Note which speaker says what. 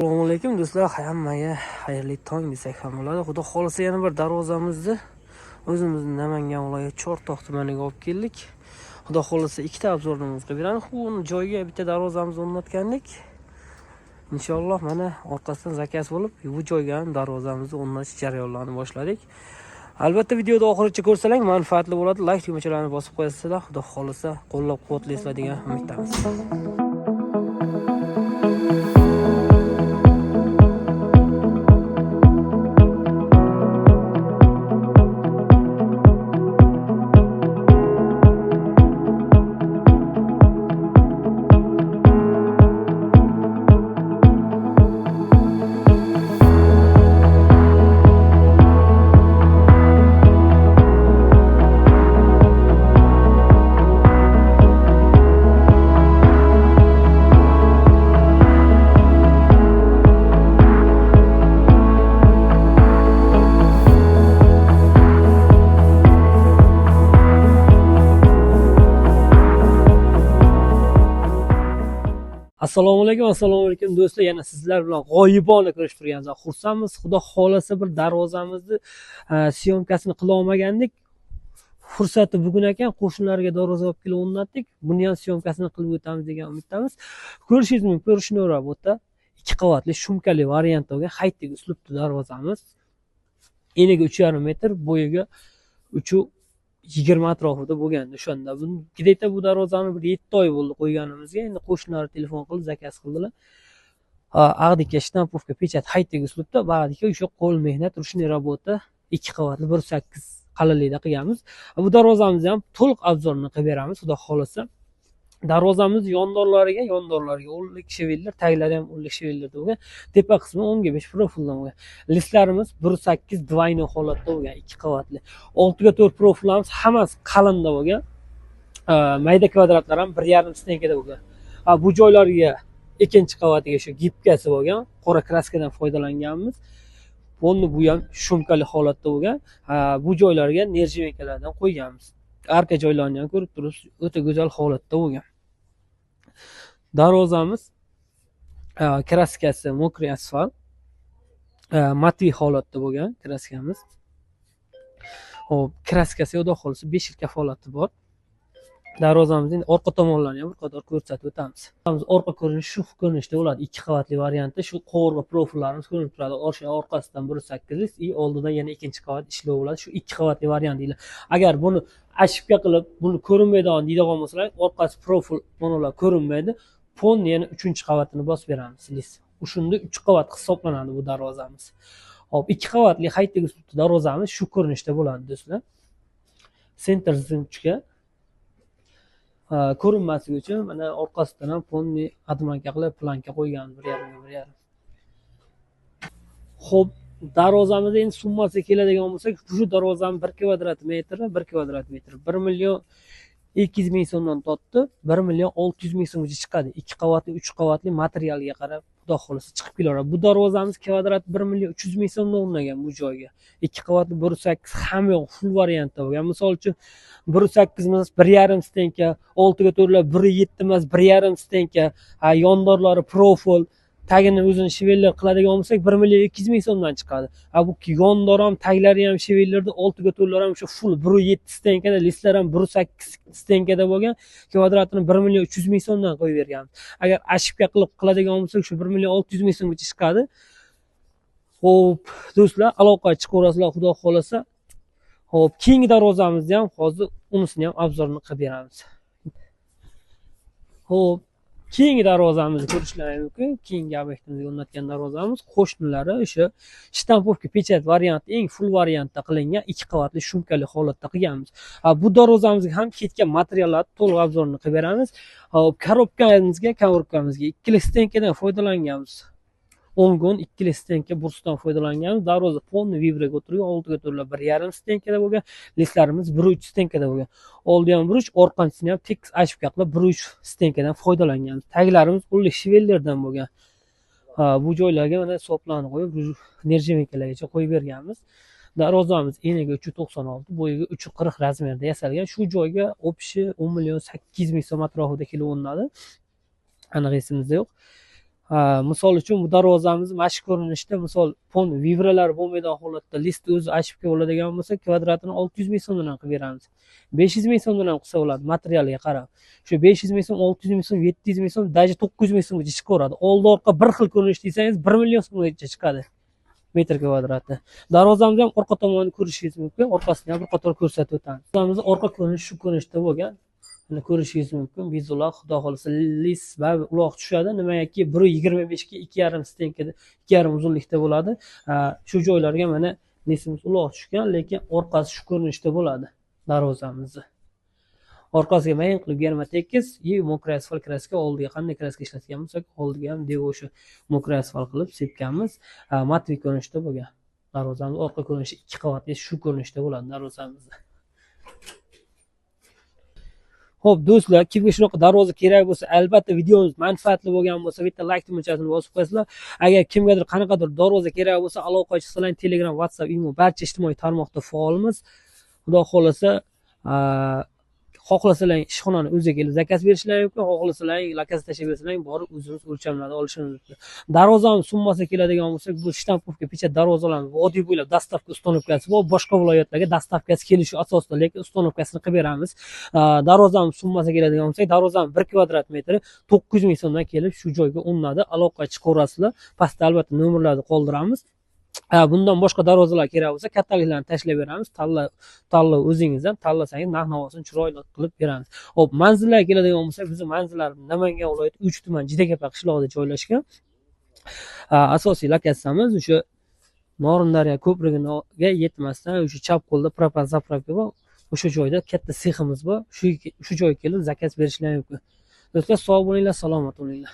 Speaker 1: Assalomu alaykum do'stlar, hammaga xayrli tong desak ham bo'ladi. Xudo xohlasa yana bir darvozamizni o'zimizni Namangan viloyati Chortoq tumaniga olib keldik. Xudo xohlasa ikkita obzorimiz qilib beramiz. Uni joyiga bitta darvozamizni o'rnatgandik. Inshaalloh mana orqasidan zakaz bo'lib, bu joyga ham darvozamizni o'rnatish jarayonlarini boshladik. Albatta videoda oxirigacha ko'rsalang manfaatli bo'ladi. Like tugmachalarini bosib qo'yasizlar. Xudo xohlasa qo'llab-quvvatlaysizlar degan umiddamiz. Assalomu alaykum, assalomu alaykum do'stlar. Yana sizlar bilan g'oyibona ko'rishib turganimizdan xursandmiz. Xudo xohlasa bir darvozamizni syomkasini qila olmagandik. Fursati bugun ekan, qo'shnilarga darvoza olib kelib o'rnatdik. Buni ham syomkasini qilib o'tamiz degan umiddamiz. Ko'rishingiz mumkin, ручной работа, ikki qavatli shumkali variantda bo'lgan haytdagi uslubda darvozamiz. Eniga 3,5 metr, bo'yiga 3,20 atrofida bo'lgan o'shanda. Buni где-то bu darvozani bir 7 oy bo'ldi qo'yganimizga. Endi qo'shnilar telefon qilib zakaz qildilar. Ag'dika shtampovka pechat haytdagi uslubda, bag'dika o'sha qo'l mehnat ручной работа ikki qavatli 1.8 qalinlikda qilganmiz. Bu darvozamizni ham to'liq obzorni qilib beramiz, xudo xohlasa. Darvozamiz yondorlariga o'nlik shevellar, taglari ham o'nlik shevellarda bo'lgan. Tepa qismi 10ga 5 profildan bo'lgan. Listlarimiz 1.8 двойной holatda bo'lgan, ikki qavatli. 6ga 4 profillarimiz hammasi qalinda bo'lgan. Mayda kvadratlar ham 1,5 stenkada bo'lgan. Bu joylarga ikkinchi qavatiga shu gipkasi bo'lgan, qora kraskadan foydalanganmiz. Buni bu ham shumkali holatda bo'lgan. Bu joylarga nerjevikalardan qo'yganmiz. Arka joylarini ham ko'rib turibsiz, o'ta go'zal holatda bo'lgan. Darvozamiz kraskasi mokriy asfalt, matviy holatda bo'lgan kraskamiz. Xo'p, kraskasi xudo xohlasa 5 yil kafolati bor. Darvozamizning orqa tomonlarini ham bir qator ko'rsatib o'tamiz. Orqa ko'rinishi shu ko'rinishda bo'ladi. Ikki qavatli variantda shu qovurg'a profillarimiz ko'rinib turadi. O'sha orqasidan 1.8 i oldidan yana ikkinchi qavat ishlov bo'ladi. Shu ikki qavatli variant deyiladi. Agar buni ashibka qilib, buni ko'rinmaydigan deydigan bo'lsalar, orqasi profil manalar ko'rinmaydi. Fonni yana 3-qavatini bosib beramiz. O'shunda 3 qavat hisoblanadi bu darvozamiz. Xo'p, ikki qavatli haytdagi darvozamiz shu ko'rinishda bo'ladi do'stlar. Center zimchga ko'rinmasligi uchun mana orqasidan ham fonni admanka qilib planka qo'yganmiz 1,5ga 1,5. Xo'p, darvozamiz endi summasiga keladigan bo'lsak, shu darvozamiz 1 kvadrat metri, 1 kvadrat metr 1 200 000 so'mdan tortdi, 1 600 000 so'mgacha chiqadi. 2 qavatli, 3 qavatli materialga qarab xudo xohlasa chiqib kelaveradi. Bu darvozamiz kvadrat 1 300 000 so'mdan o'rnagan bu joyga. 2 qavatli 1.8 hamma yo'q full variantda bo'lgan. Misol uchun 1.8 emas 1,5 stenka, 6ga 4lar 1.7 emas 1,5 stenka, yondorlari profil, tagini o'zini shevellar qiladigan bo'lsak 1 200 000 so'mdan chiqadi. Bu yondor ham, taglari ham shevellarda, 6ga 4lar ham o'sha full 1.7 stenkada, listlar ham 1.8 stenkada bo'lgan. Kvadratini 1 300 000 so'mdan qo'yib berganmiz. Agar ashibka qilib qiladigan bo'lsak shu 1 600 000 so'mgacha chiqadi. Xo'p, do'stlar, aloqaga chiqaverasizlar xudo xohlasa. Xo'p, keyingi darvozamizni ham hozir unisini ham obzorini qilib beramiz. Xo'p, keyingi darvozamizni ko'rishlaringiz mumkin. Keyingi obyektimizga o'rnatgan darvozamiz qo'shnilari o'sha shtampovka pechat varianti, eng full variantda qilingan, ikki qavatli shumkali holatda qilganmiz. Bu darvozamizga ham ketgan materiallar to'liq obzorini qilib beramiz. Xo'p, korobkamizga ikkili stenkadan foydalanganmiz. 10 gon ikkili stenka bursdan foydalanganmiz. Darvoza polni vibraga o'tirgan, 6ga 4lar 1,5 stenkada bo'lgan, listlarimiz 1.3 stenkada bo'lgan. Oldi ham 1.3, orqasini ham tekis ashibka qilib 1.3 stenkadan foydalanganmiz. Taglarimiz ulli shevellerdan bo'lgan. Bu joylarga mana soplarni qo'yib, nerjevikalargacha qo'yib berganmiz. Darvozamiz eniga 3.96, bo'yiga 3.40 razmerda yasalgan. Shu joyga общий 10 800 000 so'm atrofida kelib o'rnadi. Aniq esimizda yo'q. Misol uchun bu darvozamiz mana shu ko'rinishda, misol fon vibrolar bo'lmaydigan holatda list o'zi ошибка bo'ladigan bo'lsa, kvadratini 600 ming so'mdan ham qilib beramiz. 500 ming so'mdan ham qilsa bo'ladi, materialiga qarab. Shu 500 ming so'm, 600 ming so'm, 700 ming so'm, даже 900 ming so'mgacha chiqaveradi. Oldi orqa bir xil ko'rinish desangiz 1 million so'mgacha chiqadi metr kvadrati. Darvozamizni ham orqa tomonini ko'rishingiz mumkin. Orqasini ham bir qator ko'rsatib o'tamiz. Darvozamizni orqa ko'rinishi shu ko'rinishda bo'lgan. Buni ko'rishingiz mumkin. Bezuloq, xudo xohlasa lis va uloq tushadi. Nimagaki 1.25 ga 2.5 стенка da 2.5 uzunlikda bo'ladi. Shu joylarga mana lisimiz uloq tushgan, lekin orqasi shu ko'rinishda bo'ladi darvozamizni. Orqasiga mayin qilib germatekis и мокрый asfalt краска, oldiga qanday краска ishlatgan bo'lsak, oldiga ham devo o'sha мокрый asfalt qilib sepganmiz. Матовый ko'rinishda bo'lgan. Darvozamiz orqa ko'rinishi 2 qavatli shu ko'rinishda bo'ladi darvozamizni. Xo'p, do'stlar, kimga shunaqa darvoza kerak bo'lsa, albatta videomiz manfaatli bo'lgan bo'lsa, bitta like tugmachasini bosib qo'yasizlar. Agar kimgadir qanaqadir darvoza kerak bo'lsa, aloqa chiqsalar, Telegram, WhatsApp, Imo barcha ijtimoiy tarmoqda faolmiz. Xudo xohlasa, xohlasalar ishxonani o'ziga kelib заказ berishlari mumkin, xohlasalar заказ tashlab bersalaring, borib o'zimiz o'lchamlarni olishimiz mumkin. Darvozamiz summasiga keladigan bo'lsak, bu штамповка печать darvozalarni vodiy bo'ylab доставка установка si bor, boshqa viloyatlarga доставка si kelishi asosida, lekin установка sini qilib beramiz. Darvozamiz summasiga keladigan bo'lsak, darvozamiz 1 kvadrat metri 900 ming so'mdan kelib shu joyga o'rnadi. Aloqa chiqaverasizlar. Pastda albatta nomerlarni qoldiramiz. Bundan boshqa darvozalar kerak bo'lsa, kattaliklarni tashlab beramiz. Tanlov o'zingizdan, tanlasangiz narx navosini chiroyli qilib beramiz. Xo'p, manzillarga keladigan bo'lsak, bizning manzillar Namangan viloyati 3 tuman Jidakapa qishlog'ida joylashgan. Asosiy lokatsiyamiz o'sha Norindaryo ko'prigiga yetmasdan o'sha chap qo'lda propan заправка bor. O'sha joyda katta seximiz bor. Shu joyga kelib заказ berishlari mumkin. Do'stlar, sog' bo'linglar, salomat bo'linglar.